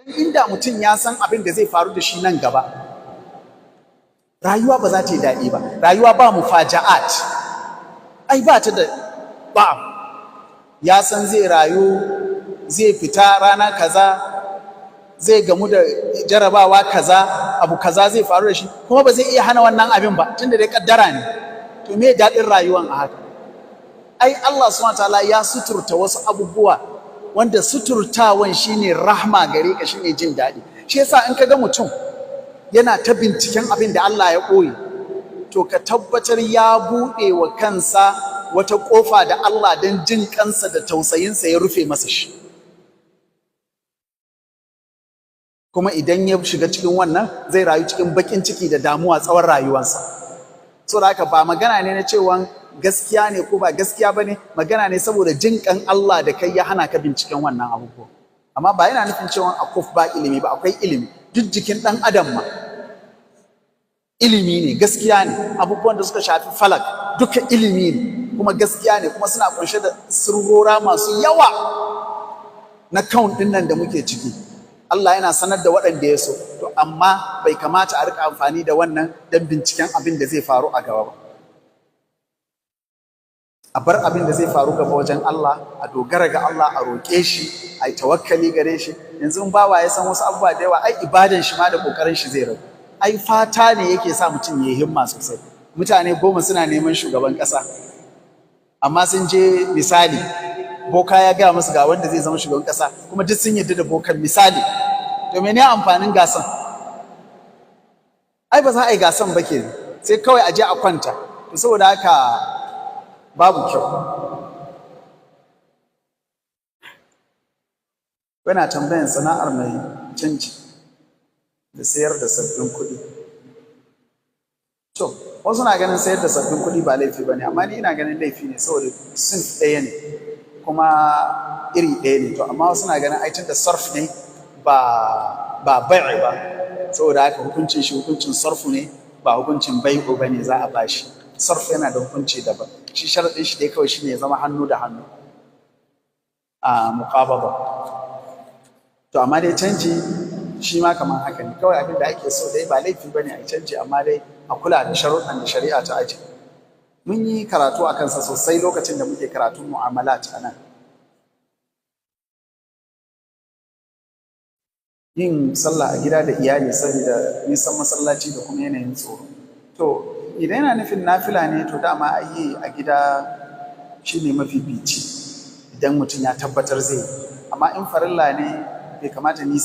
Inda mutum ya san abin da zai faru da shi nan gaba, rayuwa ba za ta yi daɗi ba. Rayuwa ba mufaja'at, ai ba ta da ba. Ya san zai rayu, zai fita rana kaza, zai gamu da jarabawa kaza, abu kaza zai faru da shi, kuma ba zai iya hana wannan abin ba, tunda dai kaddara ne. To me daɗin rayuwan a haka? Ai Allah subhanahu wataala ya suturta wasu abubuwa, wanda suturtawan shine rahma gare ka, shine jin daɗi. Shi yasa in ka ga mutum yana ta binciken abin da Allah ya ɓoye, to ka tabbatar ya buɗe wa kansa wata ƙofa da Allah don jin kansa da tausayinsa ya rufe masa shi. Kuma idan ya shiga cikin wannan, zai rayu cikin baƙin ciki da damuwa tsawon rayuwarsa. Saboda haka ba magana ne na cewa gaskiya ne ko ba gaskiya ba ne, magana ne saboda jin kan Allah da kai ya hana ka binciken wannan abubuwa. Amma ba yana nufin cewa a kuf ba ilimi ba, akwai ilimi. Duk jikin ɗan adam ma ilimi ne, gaskiya ne. Abubuwan da suka shafi falak duka ilimi ne kuma gaskiya ne, kuma suna kunshe da sirrora masu yawa na kaun ɗin nan da muke ciki. Allah yana sanar da waɗanda ya so. To amma bai kamata a rika amfani da wannan don binciken abin da zai faru a gaba ba. A bar abin da zai faru gaba wajen Allah, a dogara ga Allah, a roƙe shi, a yi tawakkali gare shi. Yanzu in bawa ya san wasu abubuwa da yawa, ai ibadan shi ma da ƙoƙarin shi zai ragu. Ai fata ne yake sa mutum ya yi himma sosai. Mutane 10 suna neman shugaban ƙasa, amma sun je, misali, boka ya gaya musu ga wanda zai zama shugaban ƙasa, kuma duk sun yarda da bokan, misali. To mene amfanin gasan? Ai ba za a yi gasan ba kenan, sai kawai a je a kwanta. To saboda haka babu kyau. Yana tambayan sana'ar mai canji da sayar da sabbin kuɗi. To wasu na ganin sayar da sabbin kuɗi ba laifi ba ne, amma ni ina ganin laifi ne, saboda sinf ɗaya ne kuma iri ɗaya ne. To amma wasu na ganin ai tunda sarf ne, ba bai' ba, saboda haka hukuncin shi hukuncin sarfu ne, ba hukuncin bai'u ba ne za a bashi. Sarf yana da hukunci daban. Shi sharaɗin shi dai kawai shine ya zama hannu da hannu a muqabada. To amma dai canji shi ma kamar haka ne. Kawai abin da ake so dai, ba laifi bane a canji, amma dai a kula da sharuɗan da shari'a ta aje. Mun yi karatu a kansa sosai lokacin da muke karatun mu'amalat a nan. Yin sallah a gida da iyali saboda nisan masallaci da kuma yanayin tsoro. To idan yana nufin nafila ne, to dama a yi a gida shine mafifici idan mutum ya tabbatar zai yi. Amma in farilla ne, bai kamata nisa